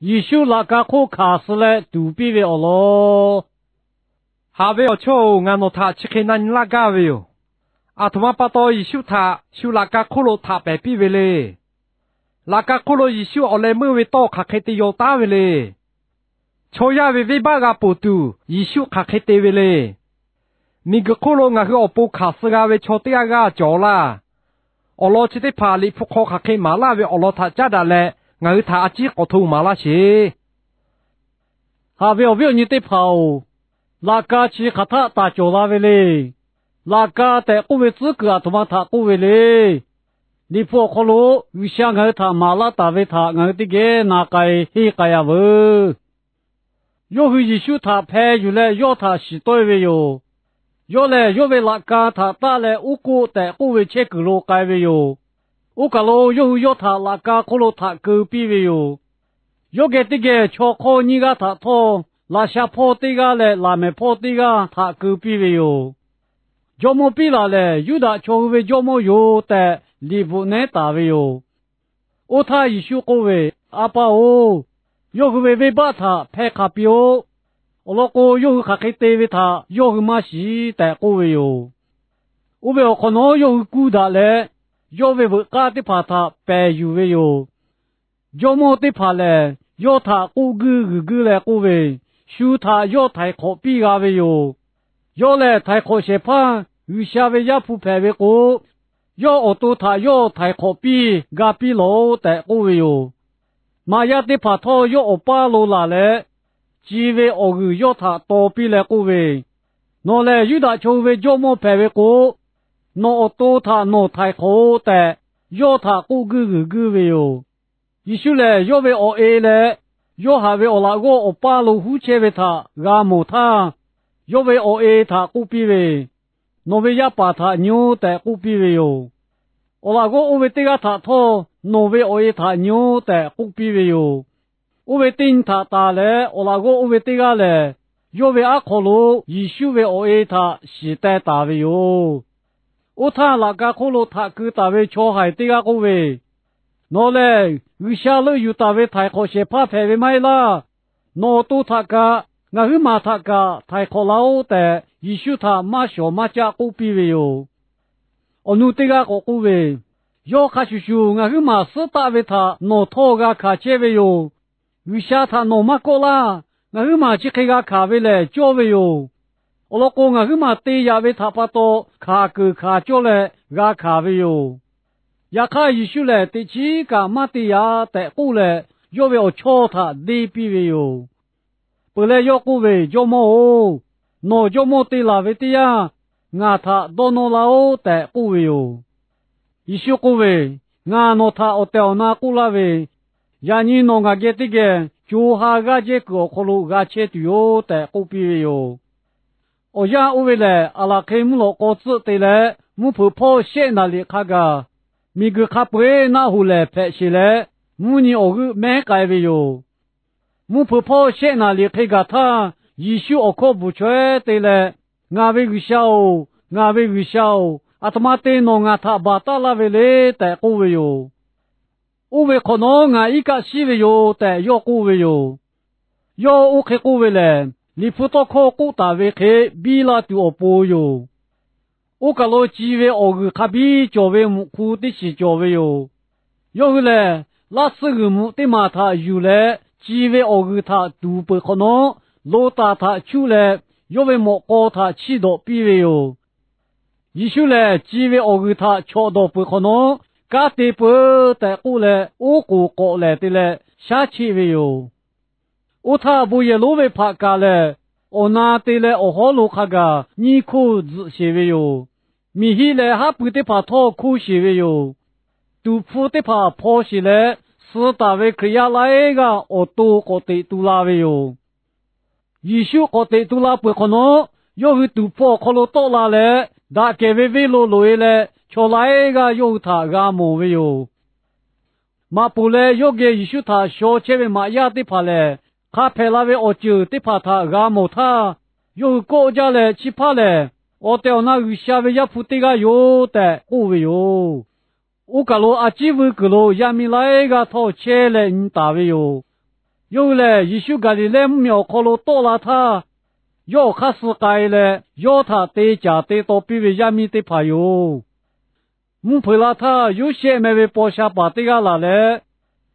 Yeˍsuˆ laꞈ ka hk'oˆ hkanˍ suh leh tuˍ piˇ ve awˬ lawn. Haꞈ ve awˬ chawˇ-oˬ, ngaˬ nawˬ htaꞈ chi hk'e na nyi laˇ gaˇ ve yoˬ. Aˬ htoꞈ ma pa taw Yeˍsuˆ htaꞈ shu laꞈ ka hk'oˆ lo htaꞈ pehˍ piˇ ve le. Laꞈ ka hk'oˆ lo Yeˍsuˆ awˬ leh meuˇ ve tawˇ hk'aˬ hk'e te yaw taˉ ve le. Chaw yaˇ ve venˇbaˆ g'a ponˬ tuˬ Yeˍsuˆ hk'aˬ hk'e te ve le. Miˬguiˬ hk'oˆ lo ngaˬ hui awˬ pon hkanˍ suh g'a ve chaw teˇ g'aˇ g'aˇ cawˬ laˇ. Awˬ lawn chi teˇ hpaˍ Liꞈ hpu hk'aw hk'aˬ hk'e maˍ laˇ ve awˬ lawn htaꞈ caˉ daꞈ leh, ngaˬ hui htaꞈ a ciˉ k'awꞈ hto maˍ laˇ sheˍ. Haꞈ ve awˬ viˉ awˬ nyi teˇ hpaˍ-oˬ, laꞈ ka chi hk'aˬ htaˆ taˍ cawˬ la ve le. Laꞈ ka tehꞈ k'oˆ ve tcuhˉ kuiˬ aˬ htoꞈ ma htaꞈ k'oˆ ve le. Liꞈ hpu awˬ hk'aw lo G'uiˬsha ngaˬ hui htaꞈ maˍ laˇ taˍ ve htaꞈ ngaˬ hui teˇ geh na k'ai henˇ k'ai-a veuˬ. Yawˇ hui Yeˍsuˆ htaꞈ hpeh yuˬ leh yawˇ htaꞈ shiˍ tawˆ-e ve yoˬ. Yawˇ lehˬ, yawˇ ve laꞈ ka htaꞈ taˆ leh oˉ k'oˆ tehꞈ k'oˆ ve chehˇ kuiˬ lo k'ai ve yoˬ. Oˇ kaˬ lo yawˇ hui yawˇ htaꞈ laꞈ ka hk'oˆ lo htaꞈ keu piˇ ve yoˬ. Yawˇ geh teˇ geh chaw hk'awˇ nyiˇ g'aˇ htaꞈ htawˇ, laꞈ sha hpawˇ teˇ g'aˇ leh laꞈ mehˍ hpawˇ teˇ g'aˇ htaꞈ keu piˇ ve yoˬ. Jawˇmawˇ Piˉlaꞈ lehˬ, Yuˇdaꞈ chaw hui ve jawˇmawˇ yoˬ tehꞈ liꞈ bvuhꞈ nehˉ taˍ ve yoˬ. Oˇ htaˇ Yeˍsuˆ k'oˆ ve, A pa-oˬ, yawˇ hui ve venˇbaˆ htaꞈ hpehˇ hk'a piˇ-oˆ. Awˬ lawn k'o, yawˇ hui hk'aˬ hk'e te ve htaꞈ yawˇ hui maˇ shiˍ tehꞈ k'oˆ ve yoˬ. Oˇ ve awˬ hk'awꞈ nawˉ yawˇ hui kuˇ daꞈ leh, yawˇ ve veuꞈ k'aˇ teˇ hpaˍ htaꞈ pehˬ yuˬ ve yoˬ. Jawˇmawˇ teˇ hpaˍ lehˬ, yawˇ htaꞈ k'oˆ guiˇ g'uiˬ guiˇ leh k'oˆ ve, Shu htaꞈ yawˇ htaiˍ hk'awꞈ piˇ g'a ve yoˬ. Yawˇ lehˬ, htaiˍ hk'awꞈ shehˍ hpaˇ G'uiˬsha ve Yaˇ hpu hpehꞈ ve k'o, yawˇ awˬ to htaꞈ yawˇ htaiˍ hk'awꞈ piˇ ga piˇ lawˬ-oˆ tehꞈ k'oˆ ve yoˬ. Maꞈ yaˇ teˇ hpaˍ htawˇ yawˇ awˬ paˇ lo laˬ leh, ci ve awˬ g'uiˬ yawˇ htaꞈ taw piˇ leh k'oˆ ve, Nawˬ lehˬ Yuˇdaꞈ chaw hui ve jawˇmawˇ hpehꞈ ve k'o, nawˬ awˬ to htaꞈ nawˬ htaiˍ hk'awꞈ-oꞈ tehꞈ, yawˇ htaꞈ k'oˆ guiˇ g'uiˬ guiˇ ve yoˬ. Yeˍsuˆ lehˬ, yawˇ ve awˬ e leh Yoˇhanˬ ve awˬ laꞈ g'awˇ awˬ paˇ lo huˉ chehˇ ve htaꞈ g'a mawˬ htaˇ, yawˇ ve awˬ e htaꞈ k'oˆ piˇ ve, Nawˬ ve yaˇ paˍ htaꞈ nyi-oˆ tehꞈ k'oˆ piˇ ve yoˬ. Awˬ laꞈ g'awˇ oˇ ve teˇ g'aˇ htaꞈ htawˇ, Nawˬ ve awˬ e htaꞈ nyi-oˆ tehꞈ k'oˆ piˇ ve yoˬ. Oˇ ve teˇ nyi htaꞈ tanˬ leh awˬ laꞈ g'awˇ oˇ ve teˇ g'aˇ lehˬ, yawˇ ve aˉ hk'aw lo Yeˍsuˆ ve awˬ e htaꞈ shiˍ teh taˍ ve yoˬ. Oˇ htaˇ, laꞈ ka hk'oˆ lo htaꞈ keu taˍ ve chaw haiˬ teˇ g'aˇ k'oˆ ve, Nawˬ lehˬ G'uiˬsha leuˆ yuˬ taˍ ve htaiˍ hk'awꞈ shehˍ hpaˇ hpehꞈ ve maˇ heˆ laˇ. Nawˬ awˬ to htaꞈ kaꞈ, ngaˬ huiˉ maˬ htaꞈ kaꞈ htaiˍ hk'awꞈ laˇ-oˆ tehꞈ, Yeˍsuˆ htaꞈ maˇ shawˍ maˇ caˆ k'oˆ piˇ ve yoˬ. Awˬ nu teˇ g'aˇ k'awꞈ k'oˆ ve, Yawˇ hk'a shuˍ shuˍ ngaˬ huiˉ maˬ suhˉ taˆ ve htaꞈ nawˬ htawˇ g'a hkanˍ chehˇ ve yoˬ. G'uiˬsha htaꞈ nawˬ maˇ kawˆ laˇ. Ngaˬ huiˉ maˬ chi hk'e g'a hkanˍ ve lehˬ cawˇ ve yoˬ. Awˬ lawn k'o, ngaˬ huiˉ maˬ te yaꞈ ve htaꞈ pa taw hkanˍ keunˍ hkanˍ cawˇ leh g'a hkanˍ ve yoˬ. Yaꞈ hk'aˇ, Yeˍsuˆ lehˬ teꞈ chiˉ kaꞈ maˇ te yaꞈ tehꞈ k'oˆ leh, yawˇ ve awˬ chawˇ htaꞈ deˇ piˇ ve yoˬ. Peuˬ leh yawˇ k'oˆ ve, Jawˇmawˇ-oˬ, nawˬ jawˇmawˇ te laˬ ve teˇ yanˇ, ngaˬ htaꞈ dawˇ nawˇ laˇ-oˆ tehꞈ k'oˆ ve yoˬ. Yeˍsuˆ k'oˆ ve, Ngaˬ nawˬ htaꞈ awˬ tehˬ awˬ na k'oˆ laˇ ve, yaꞈ nyi nawˬ ngaˬ geh teˇ geh co ha g'aˇ jehˇ kuiˬ awˬ hk'aw lo g'a chehˇ tuˬ yoˬ tehꞈ k'oˆ piˇ ve yoˬ. Awˬ yanˇ oˇ ve lehˬ, aˬ laˬ hk'e mvuhˇ lawꞈ k'aw tcuhˆ te leh, mvuhˇ hpeuꞈ hpawˇ shehˆ naˍ riˍ hk'a gaˬ, miˬguiˬ hk'a peu-eˬ naˆ hoꞈ lehˍ hpehꞈ sheˬ leh, mvuhˇ nyi awˬ g'euˆ mehˉ k'ai ve yoˬ. Mvuhˇ hpeuꞈ hpawˇ shehˆ naˍ riˍ hk'e gaˬ htaˇ, Yeˍsuˆ awˬ hkawˇ bvuhˬ chaweh te leh, Ngaˬ ve G'uiˬsha-oˬ, ngaˬ ve G'uiˬsha-oˬ, aˬ htoꞈ ma te nawˬ ngaˬ htaꞈ baˬ taˉ laˇ ve le tehꞈ k'oˆ ve yoˬ. Oˇ ve hk'awꞈ nawˉ ngaˬ iˉ kaˆ shiˉ ve yoˬ tehꞈ yawˇ k'oˆ ve yoˬ. Yawˇ oˇ hk'e k'oˆ ve lehˬ, Liꞈ hpu tawˇ hkawˇ k'oˆ taˍ ve hk'e biˇ la tuˬ awˬ pon yoˬ. Oˇ kaˬ lo ci ve awˬ g'uiˬ hk'a biˇ cawˬ ve mvuhꞈ hku teˇ shiˍ cawˬ ve yoˬ. Yawˇ hui lehˬ, laˇ suhˆ g'uiˬ mvuhꞈ teˇ maˬ htaꞈ yuˬ leh, ci ve awˬ g'uiˬ htaꞈ tuˍ peuˬ hk'awꞈ nawˉ, lo taˍ htaꞈ chuˆ leh, yawˇ ve mawꞈ k'aw htaꞈ chiˇ dawꞈ piˇ ve yoˬ. Yeˍsuˆ lehˬ, ci ve awˬ g'uiˬ htaꞈ chawꞈ dawˬ peuˬ hk'awꞈ nawˉ, Kanˉ te peuˬ tehꞈ k'oˆ leh, oˉ k'oˍ k'awꞈ lehˍ te leh shaˉ cheˆ ve yoˬ. Oˇ htaˇ, bon yehˬ lonˉ ve hpaꞈ kaˬ lehˬ, awˬ na te leh awˬ hawˉ lo hk'a gaˬ nyiˇ hkoˇ tzuhꞈ sheˬ ve yoˬ. Miˬ hiˆ leh haˉ pui teˇ hpaˍ htawˇ hkoˇ sheˬ ve yoˬ. Tuˍ hpfuh teˇ hpaˍ hpaw sheˬ leh, suh taˍ ve Hkriꞈ yaˇ laiˉ g'aˇ awˬ to k'awꞈ teꞈ tu la ve yoˬ. Yeˍsuˆ k'awꞈ teꞈ tu la peuˬ hk'awꞈ nawˉ, yawˇ hui tuˍ hpfuh awˬ hk'aw lo tawˆ la leh, daꞈ kehˬ ve venˇ lo loꞈ-e leh, chaw laiˉ g'aˇ yawˇ hui htaꞈ g'a mawˬ ve yoˬ. Maꞈ poˍ leh yawˇ geh Yeˍsuˆ htaꞈ shaw chehˇ ve maꞈ yaˇ teˇ hpaˍ lehˬ, hk'a hpehꞈ la ve awˬ ceuˬ teˇ hpaˍ htaꞈ g'a mawˬ htaˇ, yawˇ hui kawˆ jaˇ leh chi hpaˇ lehˬ, awˬ tehˬ awˬ na G'uiˬsha ve Yaˇ hpu teˇ g'aˇ yoˬ tehꞈ k'oˆ ve yoˬ. Oˇ kaˬ lo a ciˉ vuiˇ kuiˬ lo yaˇ miˇ laiˉ g'aˇ htawˇ chehˇ leh nyi taˍ ve yoˬ. Yawˇ hui lehˬ, Yeˍsuˆ Gaˍliˍlehˇ mvuhˇmiˬ awˬ hk'aw lo tawˆ la htaˇ, yawˇ awˬ hk'aˇ suh k'ai leh, yawˇ htaꞈ te caˍ te taw piˇ ve yaˇ miˇ teˇ hpaˍ yoˬ. Mvuhˇ hpeuꞈ la htaˇ, Yoˇsehꞈ meh ve paw sha paˍ teˇ g'aˇ laˬ leh,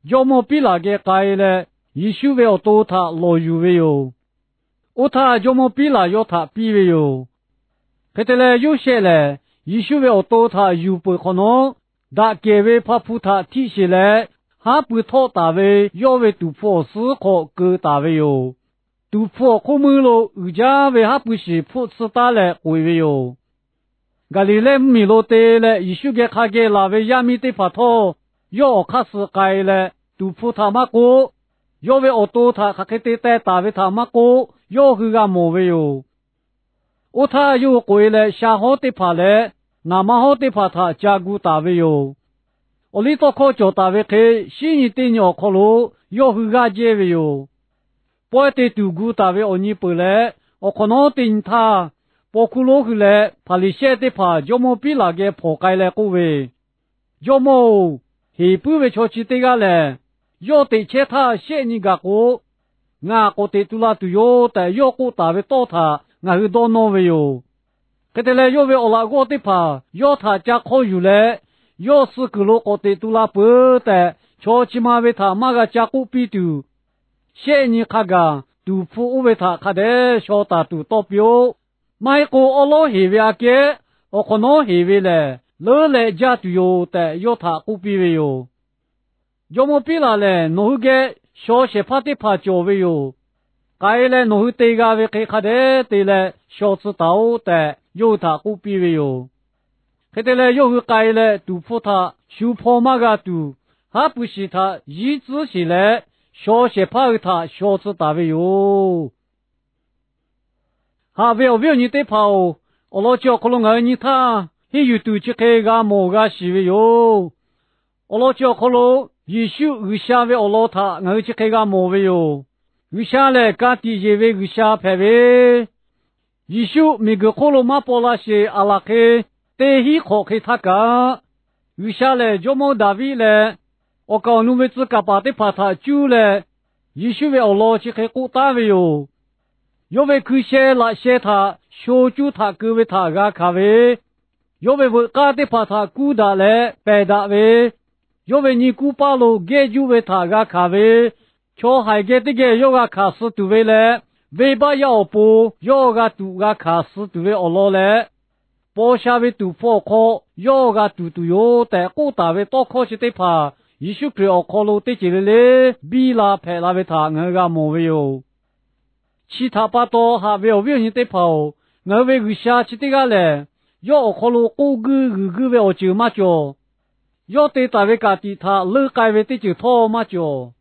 jawˇmawˇ Piˉlaꞈ geh k'ai leh, Yeˍsuˆ ve awˬ to htaꞈ lawˬ yuˬ ve yoˬ. Oˇ htaˇ, jawˇmawˇ Piˉlaꞈ yawˇ htaꞈ piˇ ve yoˬ. Hk'e te leh, Yoˇsehꞈ lehˬ Yeˍsuˆ ve awˬ to htaꞈ yuˬ peuˬ hk'awꞈ nawˉ, daꞈ kehˬ ve hpa hpu htaꞈ htiˆ sheˬ leh, haˉ pui htawˆ taˍ ve yawˇ ve tuˍ hpfuh awˬ suhˉ hk'aw keu taˍ ve yoˬ. Tuˍ hpfuh awˬ hk'oˆ meuˇ lo uiˍ jaˇ ve haˉ pui shiˍ hpfuhˆ tsuhˇ taˉ leh k'oꞈ-e ve yoˬ. Gaˍliˍlehˇ mvuhˇmiˬ lo te leh Yeˍsuˆ geh hk'a geh laˬ ve yaˇ miˇ teˇ hpaˍ htawˇ, yawˇ awˬ hk'aˇ suh k'ai leh, tuˍ hpfuh htaꞈ maˇ k'oˆ, yawˇ ve awˬ to htaꞈ hk'aˬ hk'e te teh taˍ ve htaꞈ maˇ k'oˆ, yawˇ hui g'a mawˬ ve yoˬ. Oˇ htaˇ, yawˇ hui k'oꞈ-e leh sha hawˉ teˇ hpaˍ leh naˍ ma hawˉ teˇ hpaˍ htaꞈ ca gu taˍ ve yoˬ. Awˬliˇtawˇhkawˇ cawˬ taˍ ve hk'e, shinˉ nyi teˇ nyi awˬ hk'aw lo yawˇ hui g'aˇ jehˇ ve yoˬ. Pawehˇ te tuˬ gu taˍ ve awˬ nyi peuˬ leh, awˬ hk'awꞈ nawˉ teˇ nyi htaˇ, paw hkuˇ lonˉ hui leh Hpaˍriˍsehˇ teˇ hpaˍ jawˇmawˇ Piˉlaꞈ geh hpawnˬ k'ai leh k'oˆ ve, Jawˇmawˇ-oˬ, heˍ puiˉ ve chaw chi teˇ g'aˇ lehˬ, yawˇ teꞈ chehˇ htaˇ shehˆ nyi gaˬ k'o, ngaˬ k'awꞈ teꞈ tu la tuˬ yoˬ tehꞈ yawˇ k'oˆ taˍ ve tawˇ htaꞈ ngaˬ hui dawˇ nawˇ ve yoˬ. Hk'e te leh, yawˇ ve awˬ laꞈ g'awˇ teˇ hpaˍ yawˇ htaꞈ ca hk'awˇ yuˬ leh, yawˇ suh kuiˬ lo k'awꞈ teꞈ tu la peuˬ tehꞈ, chaw chi ma ve htaꞈ maˇ g'a ca k'oˆ piˇ tuˬ, shehˆ nyi hk'a gaˬ tuˍ hpfuh oˇ ve htaꞈ hk'a dehꞈ shaw taˍ tuˬ tawˇ piˇ-oˆ. Maˇ heˆ k'o, awˉ lawˉ heˍ ve aꞈ kehˉ awˬ hk'awꞈ nawˉ heˍ ve lehˬ, leuˉ leh jaˇ tuˬ yoˬ tehꞈ yawˇ htaꞈ k'oˆ piˇ ve yoˬ. Jawˇmawˇ Piˉlaꞈ lehˬ, nawˬ hui geh shaw shehˍ hpaˇ teˇ hpaˍ cawˬ ve yoˬ. K'ai leh nawˬ hui te g'a ve hk'e hk'a dehꞈ te leh shaw tcuh taˍ-oˆ tehꞈ, yawˇ hui htaꞈ k'oˆ piˇ ve yoˬ. Hk'e te leh, yawˇ hui k'ai leh tuˍ hpfuh htaꞈ shu hpaw maˇ g'a tuˬ, haˉ pui shiˍ htaꞈ yiˉ tcuhˉ sheˬ leh, shaw shehˍ hpaˇ hui htaꞈ shaw tcuh taˍ ve yoˬ. Haꞈ ve awˬ viˉ awˬ nyi teˇ hpaˍ-oˬ, awˬ lawn chi awˬ hk'aw lo ngaˬ hui nyi htaˇ, henˇ yuˬ tuˬ chi hk'e g'a mawˬ g'a shiˍ ve yoˬ. Awˬ lawn chi awˬ hk'aw lo Yeˍsuˆ G'uiˬsha ve awˬ lawn htaꞈ ngaˬ hui chi hk'e g'a mawˬ ve yoˬ. G'uiˬsha lehˬ, ka tiꞈ yeˬ ve G'uiˬsha hpehꞈ ve, Yeˍsuˆ miˬguiˬ hk'oˆ lo maˇ paw la sheˍ aˬ laˬ hk'e, teˇ hinˉ hk'awꞈ hk'e htaˇ kaꞈ, G'uiˬsha lehˬ jawˇmawˇ Daˍviˆ leh awˬ kaˍ awˬ nu ve tcuh kaˍ paˍ teˇ hpaˍ htaꞈ cuˇ leh, Yeˍsuˆ ve awˬ lawn chi hk'e k'oˆ taˉ ve yoˬ. Yawˇ ve hkui sheh laꞈ sheh htaꞈ sho cuˇ htaꞈ keu ve htaꞈ g'a hkanˍ ve, yawˇ ve veuꞈ k'aˇ teˇ hpaˍ htaꞈ kuˇ daꞈ leh pehˬ daꞈ ve, yawˇ ve nyi kuˇ paˇ lo gehˇ juˇ ve htaꞈ g'a hkanˍ ve, chaw haiˬ geh teˇ geh yawˇ g'a hkanˍ suh tuˬ ve leh, venˇbaˆ yaˇ awˬ pon yawˇ g'a tuꞈ g'a hkanˍ suh tuˬ ve awˬ lawn leh, paw sha ve tuˍ hpfuh awˬ hk'aw yawˇ g'a tuˬ tuˬ yoˬ tehꞈ k'oˆ taˍ ve tawˇ hkawˇ chi teˇ hpaˍ Yeˍsuˆ Hkriꞈ awˬ hk'aw lo teˇ ceuˬ le le biˇ la hpehꞈ la ve htaꞈ ngaˬ hui g'a mawˬ ve yoˬ. Chi htaꞈ pa taw, haꞈ ve awˬ viˉ awˬ nyi teˇ hpaˍ-oˬ, ngaˬ hui ve G'uiˬsha chi teˇ g'aˇ lehˬ, yawˇ awˬ hk'aw lo k'oˆ guiˇ g'uiˬ guiˇ ve awˬ ceuˬ maˇ cawˬ. Yawˇ te taˍ ve ka tiꞈ htaꞈ leuˆ k'ai ve teˇ ceuˬ htawˇ maˇ cawˬ.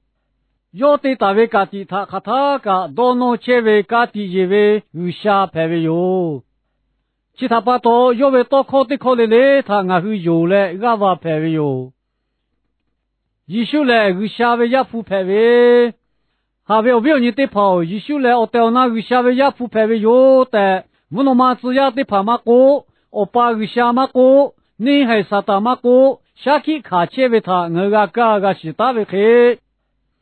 Yawˇ te taˍ ve ka tiꞈ htaꞈ hk'aˬ htaˇ kaꞈ dawˇ nawˇ chehˇ ve ka tiꞈ yeˬ ve G'uiˬsha hpehꞈ ve yoˬ. Chi htaꞈ pa taw, yawˇ ve tawˇ hkawˇ teˇ hkawˇ le le htaꞈ ngaˬ hui yonˍ leh g'aˇ va hpehꞈ ve yoˬ. Yeˍsuˆ lehˬ, G'uiˬsha ve Yaˇ hpu hpehꞈ ve, haꞈ ve awˬ viˉ awˬ nyi teˇ hpaˍ-oˬ, Yeˍsuˆ lehˬ awˬ tehˬ awˬ na G'uiˬsha ve Yaˇ hpu hpehꞈ ve yoˬ tehꞈ, mvuhˇ naw ma tcuh yaˇ teˇ hpaˍ maˇ k'oˆ, Awˬ pa G'uiˬsha maˇ k'oˆ, neˇ haiˬ Saˍtanˍ maˇ k'oˆ, shaˉ hkiˆ hkanˍ chehˇ ve htaꞈ ngaˬ hui g'a kaˇ g'a shiˍ taˉ ve hk'e,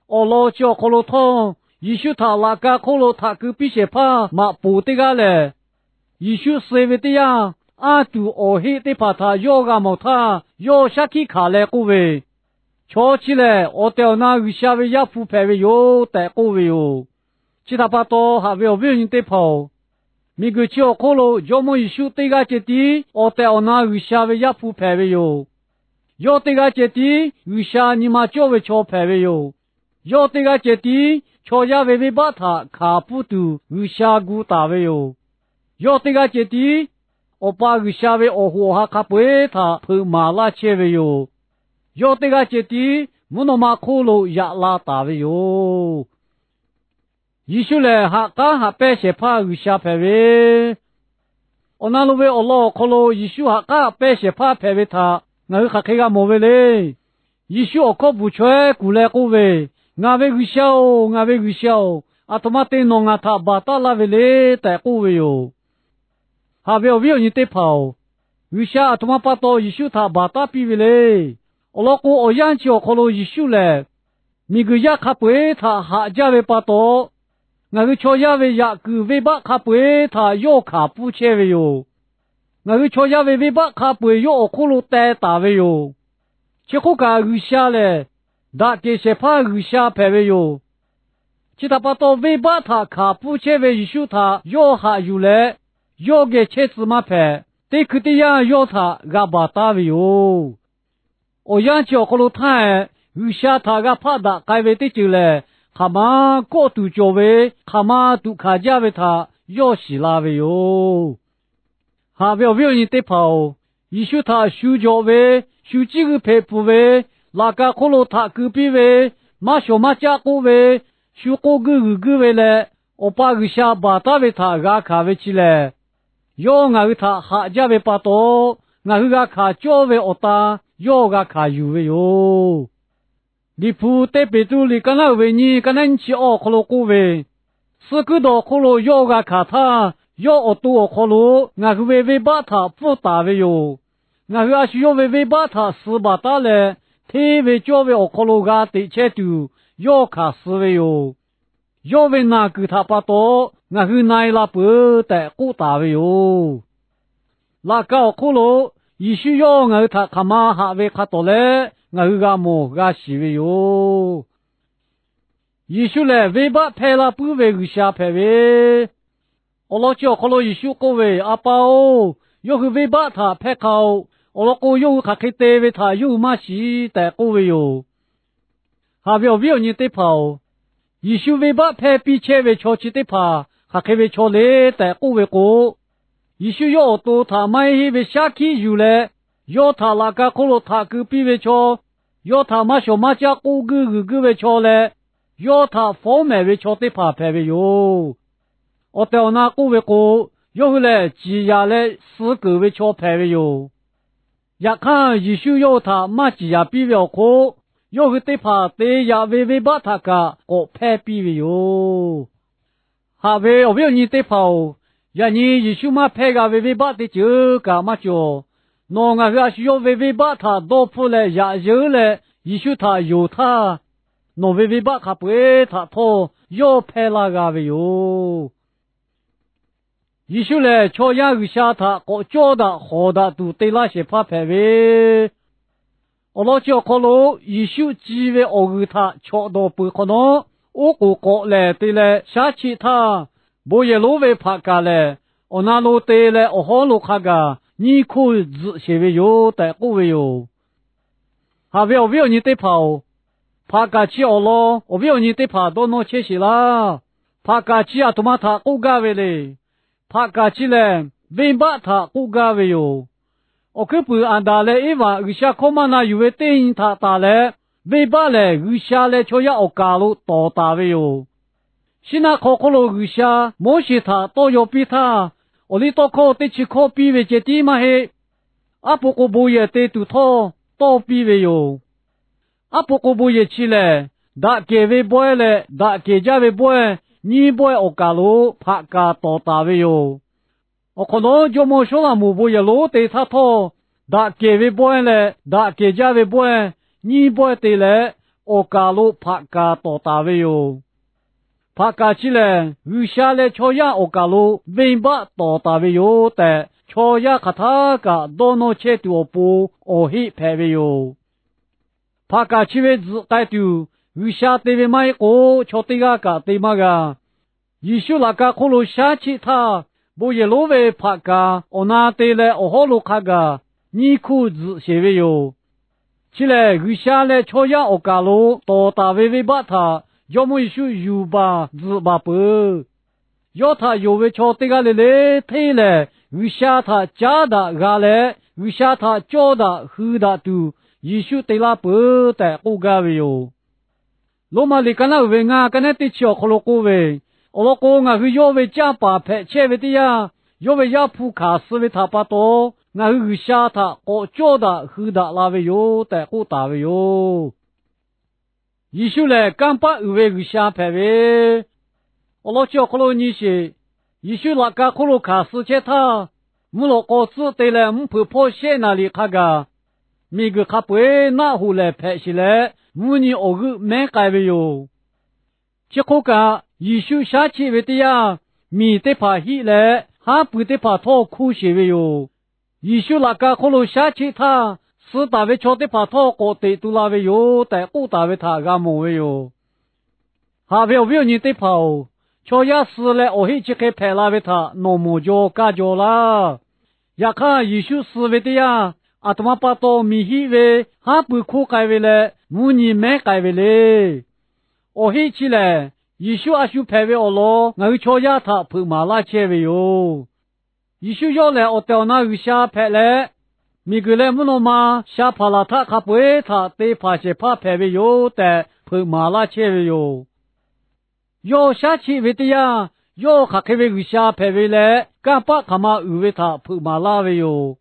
awˬ lawn chi awˬ hk'aw lo htawˇ, Yeˍsuˆ htaꞈ laꞈ ka hk'oˆ lo htaꞈ keu piˇ shehˍ hpaˇ maꞈ poˍ teˇ g'aˇ lehˬ, Yeˍsuˆ suh-e ve teˇ yanˇ, anˇ tuˬ awˬ heˆ teˇ hpaˍ htaꞈ yawˇ g'a mawˬ htaˇ, yawˇ shaˉ hkiˆ hkanˍ leh k'oˆ ve, Chaw chi lehˬ, awˬ tehˬ awˬ na G'uiˬsha ve Yaˇ hpu hpehꞈ ve yoˬ tehꞈ k'oˆ ve yoˬ. Chi htaꞈ pa taw, haꞈ ve awˬ viˉ awˬ nyi teˇ hpaˍ-oˬ, miˬguiˬ chi awˬ hk'oˆ lo Jawˇmawˇ Yeˍsuˆ teˇ g'aˇ ceh tiˉ awˬ tehˬ awˬ na G'uiˬsha ve Yaˇ hpu hpehꞈ ve yoˬ. Yawˇ teˇ g'aˇ ceh tiˉ G'uiˬsha nyi ma cawˇ ve chaw hpehꞈ ve yoˬ. Yawˇ teˇ g'aˇ ceh tiˉ chaw yaˇ ve venˇbaˆ htaꞈ hkanˍ pfuhˇ tuˬ G'uiˬsha gu taˍ ve yoˬ. Yawˇ teˇ g'aˇ ceh tiˉ Awˬ pa G'uiˬsha ve awˬ hoꞈ awˬ ha hk'a peu-eˬ htaꞈ hpeuꞈ maˍ laˇ chehˇ ve yoˬ. Yawˇ teˇ g'aˇ ceh tiˉ mvuhˇ naw ma hk'oˆ lo yaꞈ la taˍ ve yoˬ. Yeˍsuˆ lehˬ, haꞈ k'aˉ haꞈ pehnˇ shehˍ hpaˇ G'uiˬsha hpehꞈ ve, awˬ na lo ve awˬ lawn awˬ hk'aw lo Yeˍsuˆ haꞈ k'aˉ haꞈ pehnˇ shehˍ hpaˇ hpehꞈ ve htaꞈ ngaˬ hui hk'aˬ hk'e g'a mawˬ ve le. Yeˍsuˆ awˬ hkawˇ bvuhˬ chaweh kuˬ leh k'oˆ ve, Ngaˬ ve G'uiˬsha-oˬ, ngaˬ ve G'uiˬsha-oˬ, aˬ htoꞈ ma te nawˬ ngaˬ htaꞈ baˬ taˉ laˇ ve le tehꞈ k'oˆ ve yoˬ. Haꞈ ve awˬ viˉ awˬ nyi teˇ hpaˍ-oˬ, G'uiˬsha aˬ htoꞈ ma pa taw Yeˍsuˆ htaꞈ baˬ taˉ piˇ ve le. Awˬ lawn k'o, awˬ yanˇ chi awˬ hk'aw lo Yeˍsuˆ lehˬ, miˬguiˬ yaˇ hk'a peu-eˬ htaꞈ haꞈ jaˇ ve pa taw, ngaˬ hui chaw yaˇ ve yaꞈ kuiˬ venˇbaˆ hk'a peu-eˬ htaꞈ yawˇ hkanˍ pfuhˇ chehˇ ve yoˬ. Ngaˬ hui chaw yaˇ ve venˇbaˆ hk'a peu-eˬ yawˇ awˬ hk'oˆ lo teh taˍ ve yoˬ. Chi hk'oˆ kaꞈ, G'uiˬsha lehˬ daꞈ kehˬ shehˍ hpaˇ G'uiˬsha hpehꞈ ve yoˬ. Chi htaꞈ pa taw, venˇbaˆ htaꞈ hkanˍ pfuhˇ chehˇ ve Yeˍsuˆ htaꞈ yawˇ haꞈ yuˬ leh, yawˇ geh chehˇ tcuh maˇ hpehꞈ. Teˇ hkui teˇ yanˇ yawˇ htaꞈ g'a baˬ taˉ ve yoˬ. Awˬ yanˇ chi awˬ hk'aw lo htaˇ, G'uiˬsha htaꞈ g'a hpaˆ daꞈ k'ai ve teˇ ceuˬ lehˬ, hk'aˬ ma kawˆ tuˬ cawˬ ve, hk'aˬ ma tuꞈ hkanˍ jaˇ ve htaꞈ yawˇ shiˍ la ve yoˬ. Haꞈ ve awˬ viˉ awˬ nyi teˇ hpaˍ-oˬ, Yeˍsuˆ htaꞈ shu jawꞈ ve, shu ciˇ g'uiˇ hpeꞈ pfuhˍ ve, laꞈ ka hk'oˆ lo htaꞈ keu piˇ ve, maˇ shawˍ maˇ caˆ k'oˆ ve, shu k'oˆ guiˇ g'uiˬ guiˇ ve leh, Awˬ pa G'uiˬsha baˬ taˉ ve htaꞈ g'a hkanˍ ve chi lehˬ, yawˇ ngaˬ hui htaꞈ haꞈ jaˇ ve pa taw, ngaˬ hui g'a hkanˍ cawˇ ve awˬ tan yawˇ g'a hkanˍ yuˬ ve yoˬ. Liꞈ hpu teˇ Peˍtruˆ liꞈ kaˉ naˉ uiˍ ve nyiˇ, kaˉ naˉ nyiˇ chi awˬ hk'aw lo k'oˆ ve, suh kuiˉ dawˬ hk'oˆ lo yawˇ g'a hkanˍ htaˇ, yawˇ awˬ to awˬ hk'aw lo ngaˬ hui ve venˇbaˆ htaꞈ pfuhˇ taˍ ve yoˬ. Ngaˬ hui a shu yawˇ ve venˇbaˆ htaꞈ suh baˬ taˉ leh, hteˇ ve cawˇ ve awˬ hk'aw lo g'a teꞈ chehˇ tuˬ, yawˇ hkanˍ suh ve yoˬ. Yawˇ ve naˬ kuiˬ htaꞈ pa taw, ngaˬ hui na-e la peuˬ tehꞈ k'oˆ taˍ ve yoˬ. Laꞈ ka awˬ hk'oˆ lo Yeˍsuˆ yawˇ ngaˬ hui htaꞈ hk'aˬ ma haꞈ ve hk'a tawˍ leh, ngaˬ hui g'a mawˬ g'a shiˍ ve yoˬ. Yeˍsuˆ lehˬ, venˇbaˆ hpehˇ laˇ puiˉ ve G'uiˬsha hpehꞈ ve, awˬ lawn chi awˬ hk'aw lo Yeˍsuˆ k'oˆ ve, A pa-oˬ, yawˇ hui venˇbaˆ htaꞈ hpehˇ hk'a-oˬ. Awˬ lawn k'o, yawˇ hui hk'aˬ hk'e te ve htaꞈ yawˇ hui maˇ shiˍ tehꞈ k'oˆ ve yoˬ. Haꞈ ve awˬ viˉ awˬ nyi teˇ hpaˍ-oˬ, Yeˍsuˆ venˇbaˆ hpehˇ piˇ chehˇ ve chaw chi teˇ hpaˍ hk'aˬ hk'e ve chaw le tehꞈ k'oˆ ve k'o, Yeˍsuˆ yawˇ awˬ to htaꞈ maˇ heˆ heˆ ve shaˉ hkiˆ yuˬ leh, yawˇ htaꞈ laꞈ ka hk'oˆ lo htaꞈ keu piˇ ve chaw, yawˇ htaꞈ maˇ shawˍ maˇ caˆ k'oˆ guiˇ g'uiˬ guiˇ ve chaw leh, yawˇ htaꞈ fawˉ mehˍ ve chaw teˇ hpaˍ hpehꞈ ve yoˬ. Awˬ tehˬ awˬ na k'oˆ ve k'o, yawˇ hui lehˬ ciˍ yanˍ leh suh keunˍ ve chaw hpehꞈ ve yoˬ. Yaꞈ hk'aˇ, Yeˍsuˆ yawˇ hui htaꞈ maˇ ciˍ yanˍ piˇ ve awˬ hk'oˆ, yawˇ hui teˇ hpaˍ te yaꞈ ve venˇbaˆ htaꞈ kaꞈ k'awꞈ hpehˇ piˇ ve yoˬ. Haꞈ ve awˬ viˉ awˬ nyi teˇ hpaˍ-oˬ, yaꞈ nyi Yeˍsuˆ maˇ hpehˇ g'a ve venˇbaˆ teˇ ceuˬ kaꞈ maˇ cawˬ. Nawˬ ngaˬ hui a shu yawˇ ve venˇbaˆ htaꞈ dawˇ hpfuhˆ leh yaꞈ yeunˉ leh Yeˍsuˆ htaꞈ yonˍ htaˇ, nawˬ ve venˇbaˆ hk'a peu-eˬ htaꞈ htawˇ yawˇ hpehˇ laˇ g'a ve yoˬ. Yeˍsuˆ lehˬ, chaw yaˇ G'uiˬsha htaꞈ k'awꞈ cawˇ daꞈ hawˍ daꞈ tuˬ te laˇ shehˍ hpaˇ hpehꞈ ve, awˬ lawn chi awˬ hk'aw lo Yeˍsuˆ ci ve awˬ g'uiˬ htaꞈ chawꞈ dawˬ peuˬ hk'awꞈ nawˉ, oˉ k'oˍ k'awꞈ lehˬ te leh shaˉ cheˆ htaˇ, bon yehˬ lonˉ ve hpaꞈ kaˬ lehˬ, awˬ na lo te leh awˬ hawˉ lo hk'a gaˬ nyiˇ hkoˇ tzuhꞈ sheˍ ve yoˬ tehꞈ k'oˆ ve yoˬ. Haꞈ ve awˬ viˉ awˬ nyi teˇ hpaˍ-oˬ, hpaꞈ kaˬ chi awˬ lawn awˬ viˉ awˬ nyi teˇ hpaˍ dawˇ nawˇ chehˇ sheˍ laˇ. Hpaꞈ kaˬ chi aˬ htoꞈ ma htaꞈ k'oˆ gaˇ ve le. Hpaꞈ kaˬ chi lehˬ, venˇbaˆ htaꞈ k'oˆ gaˇ ve yoˬ. Awˬ hkuiˉ puiˍ Aˍdanˍ leh Eˇvaꞈ G'uiˬsha hkawˇ maˇ na yuˬ ve teˇ nyi htaꞈ tanˬ leh, venˇbaˆ lehˬ G'uiˬsha leh chaw yaˇ awˬ kaˍ lo tawˍ taˍ ve yoˬ. Shiˉ naˆ hk'aw hk'oˆ lo G'uiˬsha Moˉseˍ htaꞈ tawˇ yaw piˇ htaˇ, awˬliˇtawˇhkawˇ teˇ chi hkawˇ piˇ ve ceh tiˉ maˇ heˆ. Aˉ po k'o bon yehˬ te tuˬ htawˇ tawˇ piˇ ve yoˬ. Aˉ po k'o bon yehˬ chi lehˬ, daꞈ kehˬ ve bawehˇ leh daꞈ kehˬ jaˇ ve bawehˇ, nyiˇ bawehˇ awˬ kaˍ lo hpaꞈ kaˬ tawˍ taˍ ve yoˬ. Awˬ hk'awꞈ nawˉ, jawˇmawˇ Sawˉlaꞈmonˍ bon yehˬ lonˉ te htaˇ htawˇ, daꞈ kehˬ ve bawehˇ leh daꞈ kehˬ jaˇ ve bawehˇ, nyiˇ bawehˇ te leh, awˬ kaˍ lo hpaꞈ kaˬ tawˍ taˍ ve yoˬ. Hpaꞈ kaˬ chi lehˬ, G'uiˬsha leh chaw yaˇ awˬ kaˍ lo venˇbaˆ tawˍ taˍ ve yoˬ tehꞈ, chaw yaˇ hk'aˬ htaˇ kaꞈ dawˇ nawˇ chehˇ tuˬ awˬ pon awˬ heˆ hpehꞈ ve yoˬ. Hpaꞈ kaˬ chi ve tzuhꞈ k'ai tuˬ, G'uiˬsha te ve maˇ heˆ k'o, chaw teˇ g'aˇ kaꞈ te maˇ g'a. Yeˍsuˆ laꞈ ka hk'oˆ lo shaˉ cheˆ htaˇ, bon yehˬ lonˉ ve hpaꞈ kaˬ awˬ na te leh awˬ hawˉ lo hk'a gaˬ nyiˇ hkoˇ tzuhꞈ sheˍ ve yoˬ. Chi lehˬ, G'uiˬsha leh chaw yaˇ awˬ kaˍ lo tawˍ taˍ ve venˇbaˆ htaꞈ Jawˇmawˇ Yeˍsuˆ yuˬ baˬ tzuhꞈ baˬ peuˬ. Yawˇ htaꞈ yonˍ ve chaw teˇ g'aˇ le le hteˇ lehˬ, G'uiˬsha htaꞈ caˉ daꞈ g'a leh, G'uiˬsha htaꞈ cawˇ daꞈ hui daꞈ tuˬ Yeˍsuˆ te laˇ peuˬ tehꞈ k'oˆ gaˇ ve yoˬ. Roˉmaꞈ liꞈ kaˉ naˉ uiˍ ve ngaˇ, kaˉ naˉ teˇ chi awˬ hk'aw lo k'oˆ ve, awˬ lawn k'o, ngaˬ hui yawˇ ve canˇ paˍ hpehꞈ chehˇ ve teˇ yanˇ, yawˇ ve Yaˇ hpu hkanˍ suh ve htaꞈ pa taw, ngaˬ hui G'uiˬsha htaꞈ k'awꞈ cawˇ daꞈ hui daꞈ la ve yoˬ tehꞈ k'oˆ taˍ ve yoˬ. Yeˍsuˆ lehˬ, kanˇ paˆ uiˍ ve G'uiˬsha hpehꞈ ve, awˬ lawn chi awˬ hk'aw lo nyi sheˍ. Yeˍsuˆ laꞈ ka hk'oˆ lo hkanˍ suh chehˇ htaˇ, mvuhˇ lawꞈ k'aw tcuhˆ te leh mvuhˇ hpeuꞈ hpawˇ shehˆ naˍ riˍ hk'a gaˬ, miˬguiˬ hk'a peu-eˬ naˆ hoꞈ lehˍ hpehꞈ sheˍ leh, mvuhˇ nyi awˬ g'euˆ mehˉ k'ai ve yoˬ. Chi hk'oˆ kaꞈ, Yeˍsuˆ shaˉ cheˆ ve teˇ yanˇ, miˬ teˇ hpaˍ hiˆ leh haˉ pui teˇ hpaˍ htawˇ hkuˇ sheˍ ve yoˬ. Yeˍsuˆ laꞈ ka hk'oˆ lo shaˉ cheˆ htaˇ, suh taˍ ve chaw teˇ hpaˍ htawˇ k'awꞈ teꞈ tu la ve yoˬ tehꞈ k'oˆ taˍ ve htaꞈ g'a mawˬ ve yoˬ. Haꞈ ve awˬ viˉ awˬ nyi teˇ hpaˍ-oˬ, chaw yaˇ suh leh awˬ heˆ chi hk'e hpehꞈ la ve htaꞈ nawˬ mawˬ jaw kaˇ jaw laˇ. Yaꞈ hk'aˇ, Yeˍsuˆ suh ve teˇ yanˇ, aˬ htoꞈ ma pa taw miˬ hiˆ ve, haˉ pui hkoˇ k'ai ve leh mvuhˇ nyi mehˉ k'ai ve le. Awˬ heˆ chi lehˬ, Yeˍsuˆ a shu hpehꞈ ve awˬ lawn ngaˬ hui chaw yaˇ htaꞈ hpeuꞈ maˍ laˇ chehˇ ve yoˬ. Yeˍsuˆ yawˇ lehˬ awˬ tehˬ awˬ na G'uiˬsha hpehꞈ leh, miˬguiˬ leh mvuhˇ naw ma sha hpaˍ laˬ htaˇ hk'a peu-eˬ htaꞈ te hpanˍ shehˍ hpaˇ hpehꞈ ve yoˬ tehꞈ hpeuꞈ maˍ laˇ chehˇ ve yoˬ. Yawˇ shaˉ cheˆ ve teˇ yanˇ, yawˇ hk'aˬ hk'e ve G'uiˬsha hpehꞈ ve leh kanˇ paˆ hk'aˬ ma uiˍ ve htaꞈ hpeuꞈ maˍ laˇ ve yoˬ.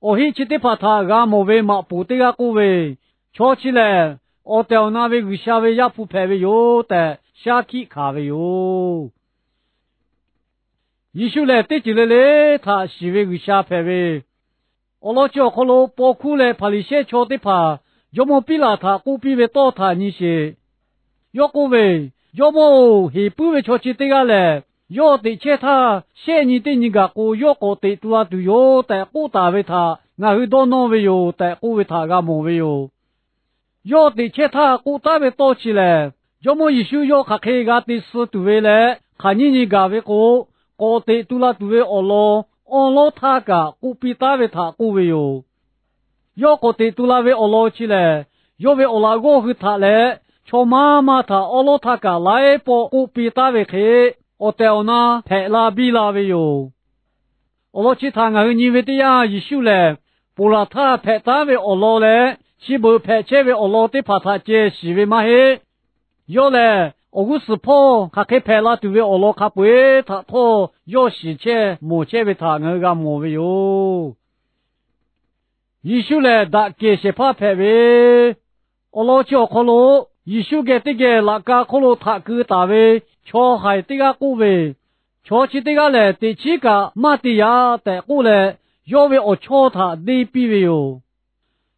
Awˬ heˆ chi teˇ hpaˍ htaꞈ g'a mawˬ ve maꞈ poˍ teˇ g'aˇ k'oˆ ve, Chaw chi lehˬ, awˬ tehˬ awˬ na ve G'uiˬsha ve Yaˇ hpu hpehꞈ ve yoˬ tehꞈ shaˉ hkiˆ hkanˍ ve yoˬ. Yeˍsuˆ lehˬ, teˇ ceuˬ le le htaꞈ shiˍ ve G'uiˬsha hpehꞈ ve, awˬ lawn chi awˬ hk'aw lo paw hkuˇ leh Hpaˍriˍsehˇ chaw teˇ hpaˍ Jawˇmawˇ Piˉlaꞈ htaꞈ k'oˆ piˇ ve tawˇ htaꞈ nyi sheˍ. Yawˇ k'oˆ ve, Jawˇmawˇ-oˬ, heˍ puiˉ ve chaw chi teˇ g'aˇ lehˬ, yawˇ teꞈ chehˇ htaˇ shehˆ nyi teˇ nyi gaˬ k'o, yawˇ k'awꞈ teꞈ tu la tuˬ yoˬ tehꞈ k'oˆ taˍ ve htaꞈ ngaˬ hui dawˇ nawˇ ve yoˬ tehꞈ k'oˆ ve htaꞈ g'a mawˬ ve yoˬ. Yawˇ teꞈ chehˇ htaˇ k'oˆ taˉ ve tawˇ chi lehˬ, Jawˇmawˇ Yeˍsuˆ yawˇ hk'aˬ hk'e g'a te suh tuˬ ve leh hk'aˬ nyiˇ nyi gaˬ ve k'o, k'awꞈ teꞈ tu la tuˬ ve awˬ lawn awˉ lawˉ htaˇ kaꞈ k'oˆ piˇ taˉ ve htaꞈ k'oˆ ve yoˬ. Yawˇ k'awꞈ teꞈ tu la ve awˬ lawn chi lehˬ, yawˇ ve awˬ laꞈ g'awˇ hui htaꞈ leh chaw maˇ maˇ htaꞈ awˉ lawˉ htaˇ kaꞈ laiˉ pawˆ k'oˆ piˇ taˉ ve hk'e, awˬ tehˬ awˬ na hpehꞈ la biˇ la ve yoˬ. Awˬ lawn chi htaꞈ ngaˬ hui nyi ve teˇ yanˇ, Yeˍsuˆ lehˬ ponˬ laˬ htaˇ hpehꞈ taˉ ve awˬ lawn leh chi beuꞈ hpehꞈ chehˇ ve awˬ lawn teˇ hpaˍ htaꞈ ceh shiˍ ve maˇ heˆ. Yawˇ lehˬ, awˬ g'uˇ suhˍ hpawˇ hk'aˬ hk'e hpehꞈ la tuˬ ve awˬ lawn hk'a peu-eˬ htaꞈ htawˇ yawˇ shiˍ chehˇ mawˬ chehˇ ve htaꞈ ngaˬ hui g'a mawˬ ve yoˬ. Yeˍsuˆ lehˬ, daꞈ kehˬ shehˍ hpaˇ hpehꞈ ve, awˬ lawn chi awˬ hk'aw lo Yeˍsuˆ geh teˇ geh laꞈ ka hk'oˆ lo htaꞈ keu taˍ ve chaw haiˬ teˇ g'aˇ k'oˆ ve, Chaw chi teˇ g'aˇ lehˬ, teꞈ chiˉ kaꞈ maˇ te yaꞈ tehꞈ k'oˆ leh, yawˇ ve awˬ chawˇ htaꞈ deˇ piˇ ve yoˬ.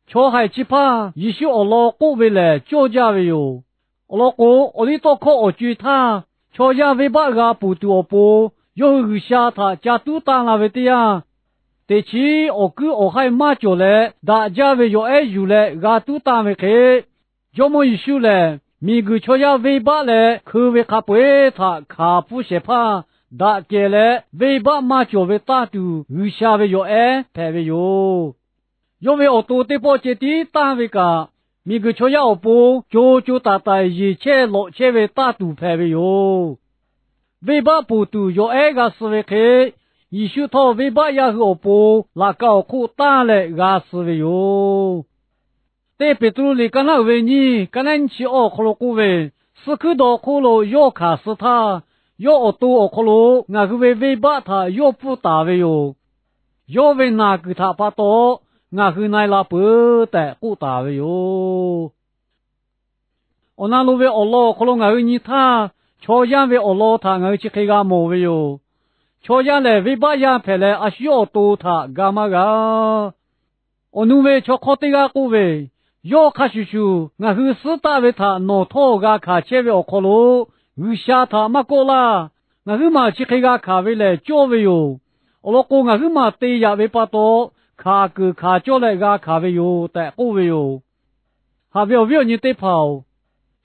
Chaw haiˬ chi hpaˇ Yeˍsuˆ awˬ lawn k'oˆ ve lehˬ cawˇ jaˇ ve yoˬ. Awˬ lawn k'o, awˬliˇtawˇhkawˇ awˬ co-e htaˇ, chaw yaˇ venˇbaˆ g'a ponˬ tuˬ awˬ pon, yawˇ hui G'uiˬsha htaꞈ ca tuˉ tanˇ la ve teˇ yanˇ, teꞈ chiˉ awˬ kuiˉ awˬ haiˇ maˇ cawˬ leh daꞈ jaˇ ve yawˬ ehˉ yuˬ leh g'a tuˉ tanˇ ve hk'e, Jawˇmawˇ Yeˍsuˆ lehˬ, miˬguiˬ chaw yaˇ venˇbaˆ leh hkeu ve hk'a peu-eˬ htaꞈ hkanˍ pfuhˇ shehˍ hpaˇ, daꞈ kehˬ leh venˇbaˆ maˇ cawˬ ve tanˇ tuˬ G'uiˬsha ve yawˬ ehˉ hpehꞈ ve yoˬ. Yawˇ ve awˬ to teˇ pawˆ ceh tiˉ tanˇ ve kaꞈ, miˬguiˬ chaw yaˇ awˬ pon co co taiˍ taiˍ yeˬ chehˇ lawꞈ chehˇ ve tanˇ tuˬ hpehꞈ ve yoˬ. Venˇbaˆ ponˬ tuˬ yawˬ ehˉ g'a suh ve hk'e, Yeˍsuˆ htawˇ venˇbaˆ yaˇ hui awˬ pon laꞈ ka awˬ hk'oˆ tanˇ leh g'a suh ve yoˬ. Teˇ Peˍtruˆ liꞈ kaˉ naˉ uiˍ ve nyiˇ, kaˉ naˉ nyiˇ chi awˬ hk'aw lo k'oˆ ve, suh hkuiˉ daw hk'oˆ lo yawˇ hkanˍ suh htaˇ, yawˇ awˬ to awˬ hk'aw lo ngaˬ hui ve venˇbaˆ htaꞈ yawˇ pfuhˇ taˍ ve yoˬ. Yawˇ ve naˬ kuiˬ htaꞈ pa taw ngaˬ hui na-e la peuˬ tehꞈ k'oˆ taˍ ve yoˬ. Awˬ na lo ve awˬ lawn awˬ hk'aw lo ngaˬ hui nyi htaˇ, chaw yaˇ ve awˬ lawn htaꞈ ngaˬ hui chi hk'e g'a mawˬ ve yoˬ. Chaw yaˇ lehˬ, venˇbaˆ yaˇ hpehꞈ leh, a shu yawˇ awˬ to htaꞈ ga maˇ g'a. Awˬ nu ve chaw hk'awˇ teˇ g'aˇ k'oˆ ve, Yawˇ hk'a shuˍ shuˍ ngaˬ hui suhˉ taˆ ve htaꞈ nawˬ htawˇ g'a hkanˍ chehˇ ve awˬ hk'aw lo, G'uiˬsha htaꞈ maˇ kawˆ laˇ. Ngaˬ huiˉ maˬ chi hk'e g'a hkanˍ ve lehˬ cawˇ ve yoˬ. Awˬ lawn k'o, ngaˬ huiˉ maˬ te yaꞈ ve pa taw, hkanˍ kuiˬ hkanˍ cawˇ leh g'a hkanˍ ve yoˬ tehꞈ k'oˆ ve yoˬ. Haꞈ ve awˬ viˉ awˬ nyi teˇ hpaˍ-oˬ,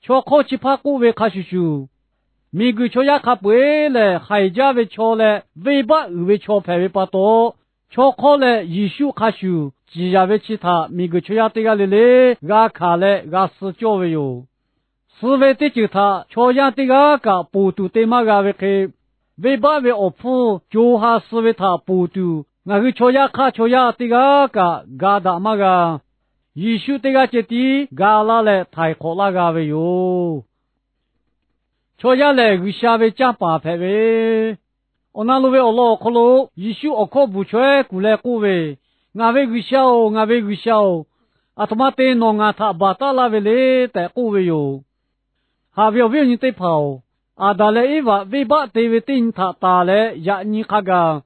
chaw hk'awˇ chi hpaˇ k'oˆ ve hk'a shuˍ shuˍ, miˬguiˬ chaw yaˇ hk'a peu-eˬ lehˬ, haiˬ jaˇ ve chaw leh venˇbaˆ uiˍ ve chaw hpehꞈ ve pa taw, chaw hk'awˇ leh Yeˍsuˆ hk'a shuˍ ciˍ yanˍ ve chi htaꞈ miˬguiˬ chaw yaˇ teˇ g'aˇ le le g'a hkanˍ leh g'a suh cawˇ ve yoˬ. Suh ve teˇ ceuˬ htaꞈ chaw yaˇ teˇ g'aˇ kaꞈ ponˬ tuˬ te maˇ g'a ve hk'e, venˇbaˆ ve awˬ hpfuhˇ co ha suh ve htaꞈ ponˬ tuˬ ngaˬ hui chaw yaˇ hk'aˇ chaw yaˇ teˇ g'aˇ kaꞈ ga daꞈ maˇ g'a. Yeˍsuˆ teˇ g'aˇ ceh tiˉ ga laˇ leh htaiˍ hk'awꞈ laˇ g'a ve yoˬ. Chaw yaˇ lehˬ, G'uiˬsha ve canˇ paˍ hpehꞈ ve, awˬ na lo ve awˬ lawn awˬ hk'aw lo Yeˍsuˆ awˬ hkawˇ bvuhˬ chaweh kuˬ leh k'oˆ ve, Ngaˬ ve G'uiˬsha-oˬ, ngaˬ ve G'uiˬsha-oˬ, aˬ htoꞈ ma te nawˬ ngaˬ htaꞈ baˬ taˉ laˇ ve le tehꞈ k'oˆ ve yoˬ. Haꞈ ve awˬ viˉ awˬ nyi teˇ hpaˍ-oˬ, Aˍdanˍ leh Eˇvaꞈ venˇbaˆ te ve teˇ nyi htaꞈ tanˬ leh yaꞈ nyi hk'a gaˬ,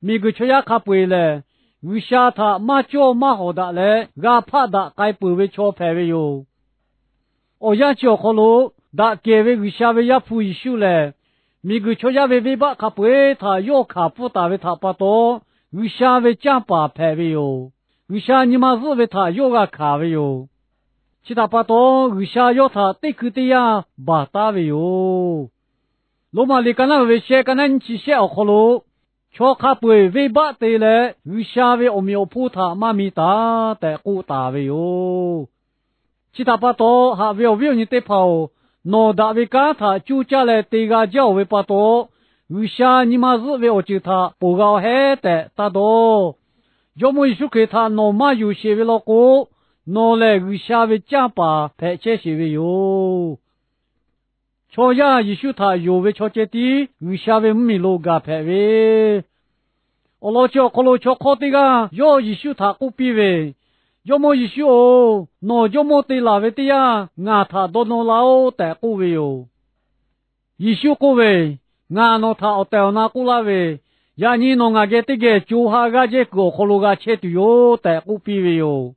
miˬguiˬ chaw yaˇ hk'a peu-eˬ lehˬ, G'uiˬsha htaꞈ maˇ cawˇ maˇ hawˍ daꞈ leh g'a hpaˆ daꞈ k'ai peuˬ ve chaw hpehꞈ ve yoˬ. Awˬ yanˇ chi awˬ hk'aw lo daꞈ kehˬ ve G'uiˬsha ve Yaˇ hpu Yeˍsuˆ lehˬ, miˬguiˬ chaw yaˇ ve venˇbaˆ hk'a peu-eˬ htaꞈ yawˇ hkanˍ pfuhˇ taˍ ve htaꞈ pa taw, G'uiˬsha ve canˇ paˍ hpehꞈ ve yoˬ. G'uiˬsha nyi ma zuhˆ ve htaꞈ yawˇ g'a hkanˍ ve yoˬ. Chi htaꞈ pa taw, G'uiˬsha yawˇ htaꞈ teˇ hkui teˇ yanˇ baˬ taˉ ve yoˬ. Roˉmaꞈ liꞈ ka naˉ uiˍ ve shehˆ, ka naˉ nyiˇ chi shehˆ awˬ hk'aw lo, chaw hk'a peu-eˬ venˇbaˆ te leh G'uiˬsha ve awˬ meꞈ awˬ hponˇ htaꞈ maˇ mi taˍ tehꞈ k'oˆ taˍ ve yoˬ. Chi htaꞈ pa taw, haꞈ ve awˬ viˉ awˬ nyi teˇ hpaˍ-oˬ, nawˬ daꞈ ve kanˉ htaꞈ coˇ caˇ leh te g'a jaˇ-oˬ ve pa taw, G'uiˬsha nyi ma zuhˆ ve awˬ ceuˬ htaꞈ ponˬ g'a-oˬ hehˉ tehꞈ taˇ dawˇ. Jawˇmawˇ Yeˍsuˆ Hkriꞈ htaꞈ nawˬ maˇ yonˍ sheˍ ve law k'o, nawˬ lehˬ G'uiˬsha ve canˇ paˍ hpehꞈ chehˇ sheˍ ve yoˬ. Chaw yaˇ Yeˍsuˆ htaꞈ yonˍ ve chaw ceh tiˉ G'uiˬsha ve mvuhˇmiˬ lo gaˬ hpehꞈ ve. Awˬ lawn chi awˬ hk'aw lo chaw hk'awˇ teˇ g'aˇ yawˇ Yeˍsuˆ htaꞈ k'oˆ piˇ ve, Jawˇmawˇ Yeˍsuˆ-oˬ, nawˬ jawˇmawˇ te laˬ ve teˇ yanˇ ngaˬ htaꞈ dawˇ nawˇ laˇ-oˆ tehꞈ k'oˆ ve yoˬ. Yeˍsuˆ k'oˆ ve, Ngaˬ nawˬ htaꞈ awˬ tehˬ awˬ na k'oˆ laˇ ve, yaꞈ nyi nawˬ ngaˬ geh teˇ geh co ha g'aˇ jehˇ kuiˬ awˬ hk'aw lo g'a chehˇ tuˬ yoˬ tehꞈ k'oˆ piˇ ve yoˬ.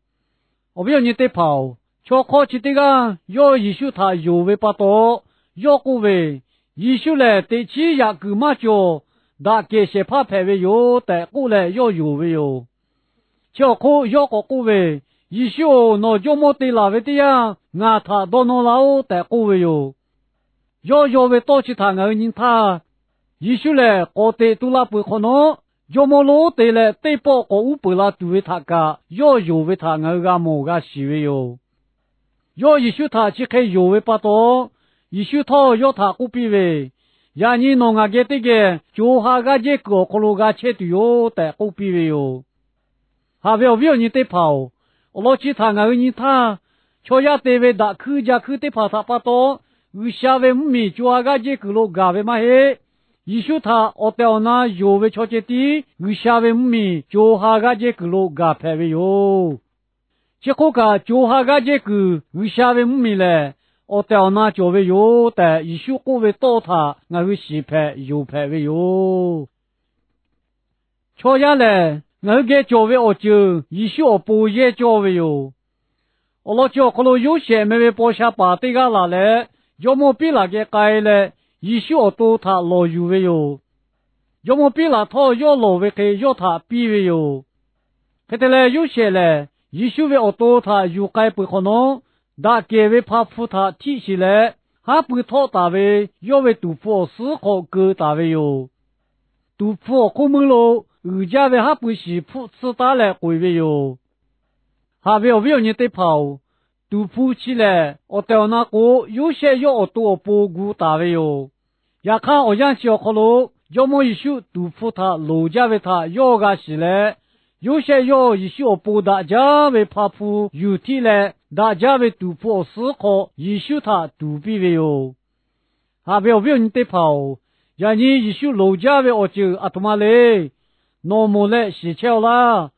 Awˬ viˉ awˬ nyi teˇ hpaˍ-oˬ, chaw hk'awˇ chi teˇ g'aˇ yawˇ Yeˍsuˆ htaꞈ yonˍ ve pa taw, yawˇ k'oˆ ve, Yeˍsuˆ lehˬ teꞈ chiˉ yaꞈ kuiˬ maˇ cawˬ, daꞈ kehˬ shehˍ hpaˇ hpehꞈ ve yoˬ tehꞈ k'oˆ leh yawˇ yonˍ ve yoˬ. Chi awˬ hk'oˆ yawˇ k'awꞈ k'oˆ ve, Yeˍsuˆ-oˬ, nawˬ jawˇmawˇ te laˬ ve teˇ yanˇ ngaˬ htaꞈ dawˇ nawˇ laˇ-oˆ tehꞈ k'oˆ ve yoˬ. Yawˇ yaw ve tawˇ chi htaꞈ ngaˬ hui nyi htaˇ, Yeˍsuˆ lehˬ k'awꞈ teꞈ tu la peuˬ hk'awꞈ nawˉ, jawˇmawˇ lonˉ te leh teˇ pawˆ k'awꞈ uˉ peunˍ la tuˬ ve htaꞈ kaꞈ yawˇ yonˍ ve htaꞈ ngaˬ hui g'a mawˬ g'a shiˍ ve yoˬ. Yawˇ Yeˍsuˆ htaꞈ chi hk'e yonˍ ve pa taw, Yeˍsuˆ htawˇ yawˇ htaꞈ k'oˆ piˇ ve, Yaꞈ nyi nawˬ ngaˬ geh teˇ geh co ha g'aˇ jehˇ kuiˬ awˬ hk'aw lo g'a chehˇ tuˬ yoˬ tehꞈ k'oˆ piˇ ve yoˬ. Haꞈ ve awˬ viˉ awˬ nyi teˇ hpaˍ-oˬ, awˬ lawn chi htaꞈ ngaˬ hui nyi htaˇ, chaw yaˇ te ve daꞈ hkuiˇ ja hkuiˇ teˇ hpaˍ htaꞈ pa taw, G'uiˬsha ve mvuhˇmiˬ co ha g'aˇ jehˇ kuiˬ lo gaˬ ve maˇ heˆ. Yeˍsuˆ htaꞈ awˬ tehˬ awˬ na yonˍ ve chaw ceh tiˉ G'uiˬsha ve mvuhˇmiˬ co ha g'aˇ jehˇ kuiˬ lo gaˬ hpehꞈ ve yoˬ. Chi hk'oˆ kaꞈ, co ha g'aˇ jehˇ kuiˬ G'uiˬsha ve mvuhˇmiˬ lehˬ, awˬ tehˬ awˬ na cawˬ ve yoˬ tehꞈ Yeˍsuˆ k'oˆ ve tawˇ htaꞈ ngaˬ hui shiˍ hpehꞈ yonˍ hpehꞈ ve yoˬ. Chaw yaˇ lehˬ, ngaˬ hui geh cawˬ ve awˬ ceuˬ Yeˍsuˆ awˬ pon yehˇ cawˇ ve yoˬ. Awˬ lawn chi awˬ hk'aw lo Yoˇsehꞈ meh ve paw sha paˍ teˇ g'aˇ laˬ leh, jawˇmawˇ Piˉlaꞈ geh k'ai leh, Yeˍsuˆ awˬ to htaꞈ lawˬ yuˬ ve yoˬ. Jawˇmawˇ Piˉlaꞈ htawˇ yawˇ lawˬ ve hk'e yawˇ htaꞈ piˇ ve yoˬ. Hk'e te leh, Yoˇsehꞈ lehˬ Yeˍsuˆ ve awˬ to htaꞈ yuˬ k'ai peuˬ hk'awꞈ nawˉ, daꞈ kehˬ ve hpa hpu htaꞈ htiˆ sheˬ leh, haˉ pui htawˆ taˍ ve yawˇ ve tuˍ hpu awˬ suhˉ hk'aw keu taˍ ve yoˬ. Tuˍ hpu awˬ hk'oˆ meuˇ lo uiˍ jaˇ ve haˉ pui shiˍ hpfuhˆ tsuhˇ taˉ leh k'oꞈ-e ve yoˬ. Haꞈ ve awˬ viˉ awˬ nyi teˇ hpaˍ-oˬ, tuˍ hpu chi lehˬ awˬ tehˬ awˬ na k'o, Yoˇsehꞈ yawˇ awˬ to awˬ pon gu taˍ ve yoˬ. Yaꞈ hk'aˇ, awˬ yanˇ chi awˬ hk'aw lo Jawˇmawˇ Yeˍsuˆ tuˍ hpu htaꞈ loˍ jaˇ ve htaꞈ yawˇ g'a shiˍ leh, Yoˇsehꞈ yawˇ Yeˍsuˆ awˬ pon daꞈ jaˇ ve hpa hpu yuˬ htiˆ leh, daꞈ jaˇ ve tuˍ hpu awˬ suhˉ hk'aw Yeˍsuˆ htaꞈ tuˍ piˇ ve yoˬ. Haꞈ ve awˬ viˉ awˬ nyi teˇ hpaˍ-oˬ, yaꞈ nyi Yeˍsuˆ loˍ jaˇ ve awˬ ceuˬ aˬ htoꞈ ma le. Nawˬ mawˬ leh shiˍ chehˇ-aw laˇ.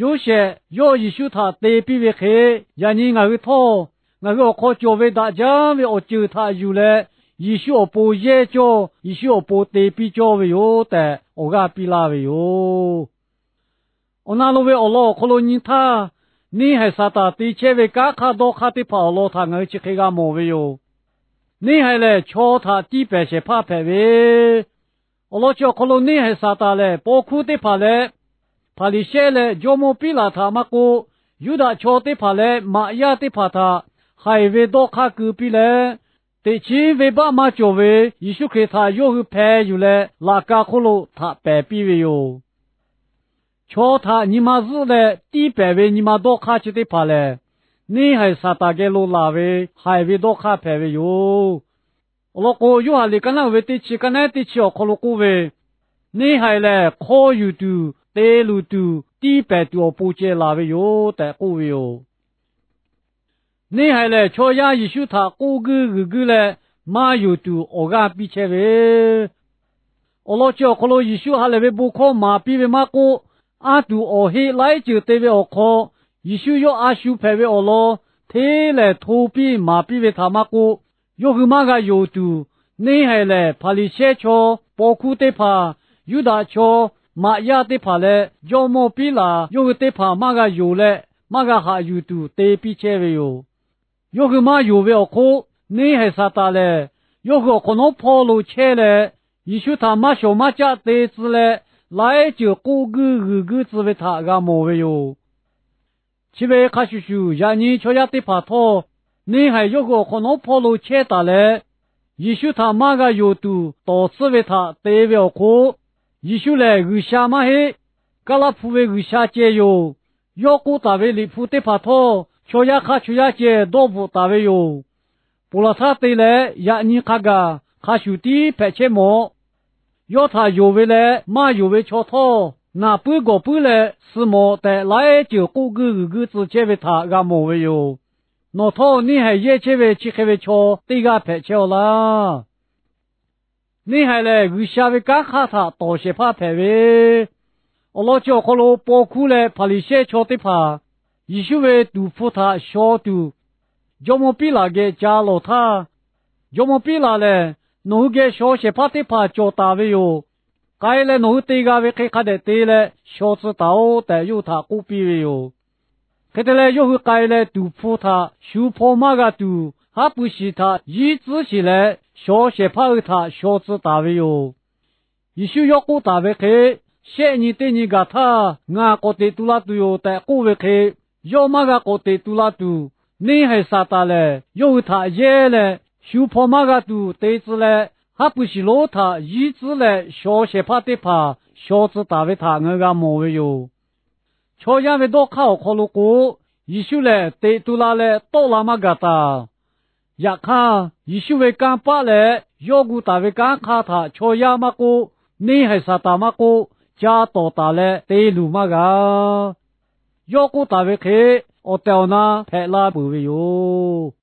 Yoˇsehꞈ yawˇ Yeˍsuˆ htaꞈ te piˇ ve hk'e, yaꞈ nyi ngaˬ hui htawˇ, ngaˬ hui awˬ hk'aw cawˬ ve daꞈ jaˇ ve awˬ ceuˬ htaꞈ yuˬ leh, Yeˍsuˆ awˬ pon yehˇ cawˇ, Yeˍsuˆ awˬ pon te piˇ cawˇ ve yoˬ tehꞈ awˬ g'aˇ piˇ laˇ ve yoˬ. Awˬ na lo ve awˬ lawn awˬ hk'aw lo nyi htaˇ, neˇhaiˬ Saˍtanˍ te chehˇ ve kanˉ hk'aˇ dawˇ hk'aˇ teˇ hpaˍ awˬ lawn htaꞈ ngaˬ hui chi hk'e g'a mawˬ ve yoˬ. Neˇhaiˬ lehˬ, chaw htaꞈ tiˇ pehˍ shehˍ hpaˇ hpehꞈ ve, awˬ lawn chi awˬ hk'aw lo neˇhaiˬ Saˍtanˍ lehˬ, paw hkuˇ teˇ hpaˍ leh Hpaˍriˍsehˇ leh jawˇmawˇ Piˉlaꞈ htaꞈ maˇ k'oˆ, Yuˇdaꞈ chaw teˇ hpaˍ leh maꞈ yaˇ teˇ hpaˍ htaꞈ haiˬ ve dawˇ hk'aˇ keu piˇ leh, teꞈ chiˉ venˇbaˆ maˇ cawˬ ve Yeˍsuˆ Hkriꞈ htaꞈ yawˇ hui hpeh yuˬ leh laꞈ ka hk'oˆ lo htaꞈ pehˍ piˇ ve yoˬ. Chaw htaꞈ nyi ma zuhˆ leh tiˇ pehˍ ve nyi ma dawˇ hk'aˇ chi teˇ hpaˍ lehˬ, neˇhaiˬ Saˍtanˍ geh lo laˬ ve haiˬ ve dawˇ hk'aˇ hpehꞈ ve yoˬ. Awˬ lawn k'o, Yoˇhanˬ liꞈ ka naˉ uiˍ ve teˇ chi, ka naˉ teˇ chi awˬ hk'aw lo k'oˆ ve, Neˇhaiˬ lehˬ hk'aw yuˬ tuˬ, te luˬ tuˬ, tiˇ pehˍ tuˬ awˬ pon ceh laˬ ve yoˬ tehꞈ k'oˆ ve yoˬ. Neˇhaiˬ lehˬ, chaw yaˇ Yeˍsuˆ htaꞈ k'oˆ guiˇ g'uiˬ guiˇ leh maˇ yonˍ tuˬ awˬ g'aˇ piˇ chehˇ ve, awˬ lawn chi awˬ hk'aw lo Yeˍsuˆ ha lehˬ ve bon hkawˇ maˍ piˇ ve maˇ k'oˆ, anˇ tuˬ awˬ heˆ laiˉ ceuˬ te ve awˬ hk'aw, Yeˍsuˆ yawˇ a shu hpehꞈ ve awˬ lawn hteˇ lehˬ hto piˇ maˍ piˇ ve htaꞈ maˇ k'oˆ, yawˇ hui maˇ g'a yonˍ tuˬ, neˇhaiˬ lehˬ Hpaˍriˍsehˇ chaw, paw hkuˇ teˇ hpaˍ, Yuˇdaꞈ chaw, maꞈ yaˇ teˇ hpaˍ leh jawˇmawˇ Piˉlaꞈ yawˇ hui teˇ hpaˍ maˇ g'a yonˍ leh maˇ g'a haꞈ yuˬ tuˬ te piˇ chehˇ ve yoˬ. Yawˇ hui maˇ yonˍ ve awˬ hk'oˆ, neˇhaiˬ Saˍtanˍ lehˬ yawˇ hui awˬ hk'awꞈ nawˉ hpawˇ lo chehˇ leh, Yeˍsuˆ htaꞈ maˇ shawˍ maˇ caˆ te tcuh leh, laiˉ ceuˬ k'oˆ guiˇ g'uiˬ guiˇ tcuh ve htaꞈ g'a mawˬ ve yoˬ. Chi ve hk'a shuˍ shuˍ, yaꞈ nyi chaw yaˇ teˇ hpaˍ htawˇ, neˇhaiˬ yawˇ hui awˬ hk'awꞈ nawˉ hpawˇ lo chehˇ taˍ leh, Yeˍsuˆ htaꞈ maˇ g'a yonˍ tuˬ tawˍ tcuhˉ ve htaꞈ te ve awˬ hk'oˆ, Yeˍsuˆ lehˬ G'uiˬsha maˇ heˆ, Kaˇlaˇhpu ve G'uiˬsha ceh yoˬ. Yawˇ k'oˆ taˍ ve liꞈ hpu teˇ hpaˍ htawˇ, chaw yaˇ hk'aˇ chaw yaˇ ceh dawˇ bvuhꞈ taˍ ve yoˬ. Ponˬ laˬ htaˇ te leh yaꞈ nyi hk'a gaˬ hk'a shuˍ tiˉ hpehꞈ chehˇ mawˬ. Yawˇ htaꞈ yonˍ ve leh maˇ yonˍ ve chaw htawˇ, naˬ puiˉ gawˬ puiˉ leh suh mawꞈ tehꞈ laiˉ ceuˬ k'oˆ guiˇ g'uiˬ guiˇ tcuh chehˇ ve htaꞈ g'a mawˬ ve yoˬ. Nawˬ htawˇ neˇhaiˬ yehˇ chehˇ ve chi hk'e ve chaw teˇ g'aˇ hpehꞈ chehˇ-aw laˇ. Neˇhaiˬ lehˬ, G'uiˬsha ve kanˉ hk'aˇ htaꞈ tawˍ shehˍ hpaˇ hpehꞈ ve. Awˬ lawn chi awˬ hk'aw lo paw hkuˇ leh Hpaˍriˍsehˇ chaw teˇ hpaˍ Yeˍsuˆ ve tuˍ hpfuh htaꞈ shaw tuˬ, jawˇmawˇ Piˉlaꞈ geh ca lawˬ htaˇ, jawˇmawˇ Piˉlaꞈ lehˬ, Nawˬ hui geh shaw shehˍ hpaˇ teˇ hpaˍ cawˬ taˍ ve yoˬ. K'ai leh nawˬ hui te g'a ve hk'e hk'a dehꞈ te leh shaw tcuh taˍ-oꞈ tehꞈ yawˇ hui htaꞈ k'oˆ piˇ ve yoˬ. Hk'e te leh, yawˇ hui k'ai leh tuˍ hpfuh htaꞈ shu hpaw maˇ g'a tuˬ, haˉ pui shiˍ htaꞈ yiˉ tcuhˉ shiˍ leh, shaw shehˍ hpaˇ hui htaꞈ shaw tcuh taˍ ve yoˬ. Yeˍsuˆ yawˇ k'oˆ taˍ ve hk'e, Shehˆ nyi teˇ nyi gaˬ htaˇ ngaˬ k'awꞈ teꞈ tu la tuˬ yoˬ tehꞈ k'oˆ ve hk'e, yawˇ maˇ g'a k'awꞈ teꞈ tu la tuˬ, neˇhaiˬ Saˍtanˍ lehˬ yawˇ hui htaꞈ yehˇ leh, shu hpaw maˇ g'a tuˬ te tcuh leh, haˉ pui shiˍ lonˉ htaꞈ yiˉ tcuhˉ leh shaw shehˍ hpaˇ teˇ hpaˍ shaw tcuh taˍ ve htaꞈ ngaˬ hui g'a mawˬ ve yoˬ. Chaw yaˇ ve dawˇ hk'aˇ awˬ hk'aw lo k'o, Yeˍsuˆ lehˬ teꞈ tu la leh tawˆ la maˇ gaˬ taˍ. Yaꞈ hk'aˇ, Yeˍsuˆ ve kanˇ paˆ leh yawˇ gu taˍ ve kanˉ hk'aˇ htaꞈ chaw yaˇ maˇ k'oˆ, neˇhaiˬ Saˍtanˍ maˇ k'oˆ, ca tawˍ taˍ leh te luˬ maˇ g'a. Yawˇ k'oˆ taˍ ve hk'e, awˬ tehˬ awˬ na hpehꞈ la peuˬ ve yoˬ.